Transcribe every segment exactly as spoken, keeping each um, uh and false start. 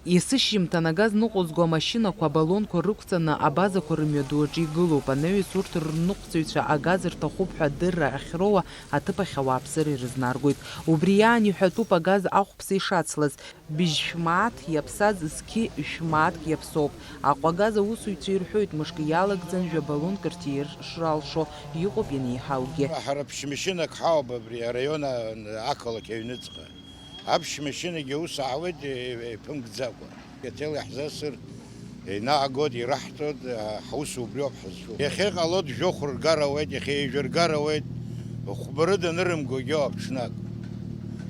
Есышьыжьымҭан агаз ныҟәызго амашьынақәа абалонқәа рықәҵаны абазақәа рымҩаду аҿы игылоуп. Анаҩс урҭ рныҟәцаҩцәа агаз рҭахуп ҳәа адырра ахьроуа аҭыԥ ахь ауааԥсыра ирызнаргоит. Убри иаан иҳәатәуп агаз ахәԥса ишацлаз. Быжь шәмааҭ иаԥсаз зқьи шәмааҭк иаԥсоуп. Аҟәа агаз аусзуҩцәа ирҳәоит, мышкы иалагӡан жәа балонк рҭир шралшо иҟоуп ианеиҳаугьы. Ҳара ԥшьмашьынак ҳауп абри араион, а-, ақалақь аҩныҵҟа. Аԥшьмашьынагьы аус аауеит, е-, еиԥымкӡакәа. Иҭел иаҳзасыр, инаагоит, ираҳҭоит, а, ҳус убриоуп ҳазҿу. Иахьа иҟалоит, жәохә ргар ауеит, иахьа ҩажәа ргар ауеит, хәба рыда анырымгогьы ауп ҽнак.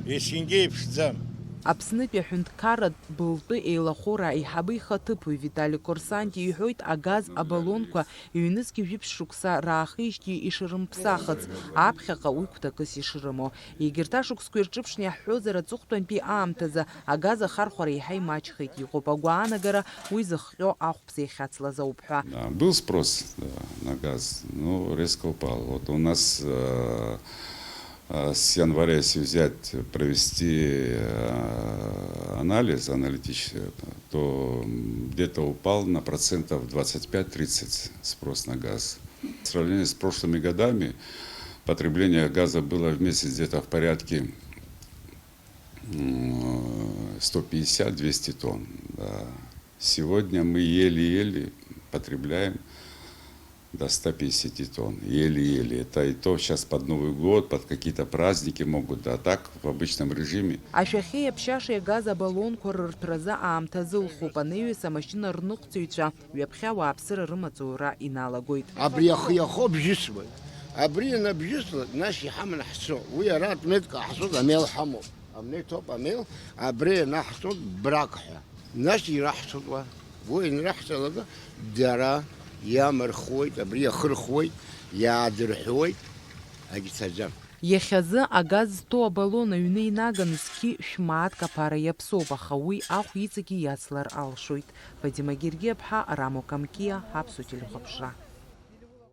Есқьынгьы еиԥшӡам. Аԥснытәи аҳәынҭқарратә былтәы еилахәыра аиҳабы ихаҭыԥуаҩ Витали Корсанти иҳәоит, агаз абалонқәа ҩнызқьи жәиԥшь шықәса раахижьҭеи ишрымԥсахыц, аԥхьаҟа уи гәҭакыс ишрымоу. Егьырҭ ашықәсқәа ирҿыԥшны иаҳҳәозар, аҵыхәтәантәи аамҭазы агаз ахархәара еиҳа имаҷхеит, иҟоуп агәаанагара уи зыхҟьо ахәԥса иахьацлаз ауп ҳәа. Да, был спрос, да, на газ, но резко упал. Вот у нас, э, э, с января, если взять, провести, э, анализ аналитический, то, м, где-то упал на процентов двадцать пять тридцать спрос на газ. В сравнении с прошлыми годами потребление газа было в месяц где-то в порядке, м, сто пятьдесят двести тонн. Да. Сегодня мы еле-еле потребляем до ста пятидесяти тонн. Еле-еле. Это и то сейчас под Новый год, под какие-то праздники могут, да, а так в обычном режиме. Ашәахьеи аԥшьашеи агаз абалонқәа рырҭәразы аамҭа азылхуп, анаҩс амашьына рныҟәцаҩцәа ҩаԥхьа ауааԥсыра рымаҵура иналагоит. Абри ахы иахо бжьысуеит. Абри ианабжьысуа, нас иҳаманы ҳцо. Уи ара отметка ҳцоит, амел ҳамоуп. Амнеи ҭоуп, амел, абри ианаҳҵоит брак ҳәа. Нас ираҳҭоит уа. Уи ианраҳҵалак, дара иамырхуеит, абри иахырхуеит, иаадырҳәуеит, агьцаӡам. Иахьазы агаз зҭоу абалон аҩны инаганы зқьи шәмааҭк аԥара иаԥсоуп, аха уи ахә иҵегьы иацлар алшоит. Фатима Гергиаԥҳа, Рамо Камкиа, Аԥсуа телехәаԥшра.